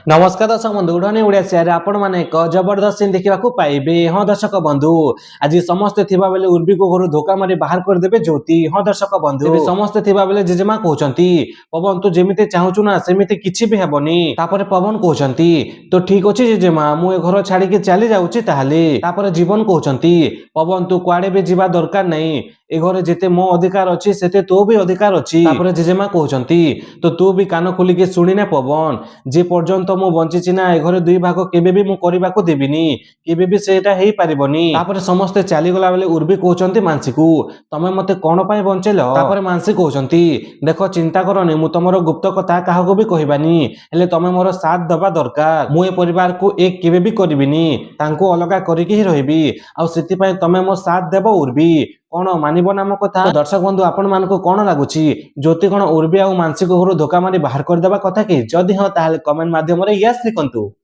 ନମସ୍କାର ଦର୍ଶକ ବନ୍ଧୁ, ଉଡ଼ାଣ ଓଡ଼ିଆ ସେୟାରେ ଆପଣମାନେ ଏକ ଜବରଦସ୍ତ ସିନ୍ ଦେଖିବାକୁ ପାଇବେ। ହଁ ଦର୍ଶକ ବନ୍ଧୁ, ଆଜି ସମସ୍ତେ ଥିବା ବେଳେ ଉର୍ବିକୁ ଘରୁ ଧୋକା ମାରି ବାହାର କରିଦେବେ ଜ୍ୟୋତି। ହଁ ଦର୍ଶକ ବନ୍ଧୁ, ତେବେ ସମସ୍ତେ ଥିବା ବେଳେ ଜେଜେମା କହୁଛନ୍ତି, "ପବନ, ତୁ ଯେମିତି ଚାହୁଁଛୁ ନା, ସେମିତି କିଛି ବି ହେବନି।" ତାପରେ ପବନ କହୁଛନ୍ତି, "ତ ଠିକ ଅଛି ଜେଜେମା, ମୁଁ ଏ ଘର ଛାଡିକି ଚାଲି ଯାଉଛି ତାହେଲେ।" ତାପରେ ଜୀବନ କହୁଛନ୍ତି, "ପବନ, ତୁ କୁଆଡେ ବି ଯିବା ଦରକାର ନାହିଁ। ଏ ଘରେ ଯେତେ ମୋ ଅଧିକାର ଅଛି, ସେତେ ତୋ ବି ଅଧିକାର ଅଛି।" ତାପରେ ଜେଜେମା କହୁଛନ୍ତି, ତ ତୁ ବି କାନ ଖୋଲିକି ଶୁଣିନେ ପବନ, ଯେ ପର୍ଯ୍ୟନ୍ତ ମୁଁ ବଞ୍ଚିଛି ନା, ଏ ଘରେ ଦୁଇ ଭାଗ କେବେ ବି ମୁଁ କରିବାକୁ ଦେବିନି। କେବେ ବି ସେଇଟା ହେଇପାରିବନି। ତାପରେ ସମସ୍ତେ ଚାଲିଗଲା ବେଳେ ଉର୍ବି କହୁଛନ୍ତି ମାନସୀକୁ, "ତମେ ମତେ କଣ ପାଇଁ ବଞ୍ଚେଇଲ?" ତାପରେ ମାନସୀ କହୁଛନ୍ତି, "ଦେଖ, ଚିନ୍ତା କରନି, ମୁଁ ତମର ଗୁପ୍ତ କଥା କାହାକୁ ବି କହିବାନି। ହେଲେ ତମେ ମୋର ସାଥ ଦବା ଦରକାର। ମୁଁ ଏ ପରିବାରକୁ ଏକ କେବେ ବି କରିବିନି, ତାଙ୍କୁ ଅଲଗା କରିକି ହିଁ ରହିବି। ଆଉ ସେଥିପାଇଁ ତମେ ମୋ ସାଥ ଦେବ। ଉର୍ବି, କଣ ମାନିବ ନା ମୋ କଥା?" ତ ଦର୍ଶକ ବନ୍ଧୁ, ଆପଣ ମାନଙ୍କୁ କଣ ଲାଗୁଛି? ଜ୍ୟୋତି କଣ ଉର୍ବି ଆଉ ମାନସୀକୁ ଘରୁ ଧୋକା ମାରି ବାହାର କରିଦେବା କଥା କି? ଯଦି ହଁ, ତାହେଲେ କମେଣ୍ଟ ମାଧ୍ୟମରେ ୟେସ୍ ଲିଖନ୍ତୁ।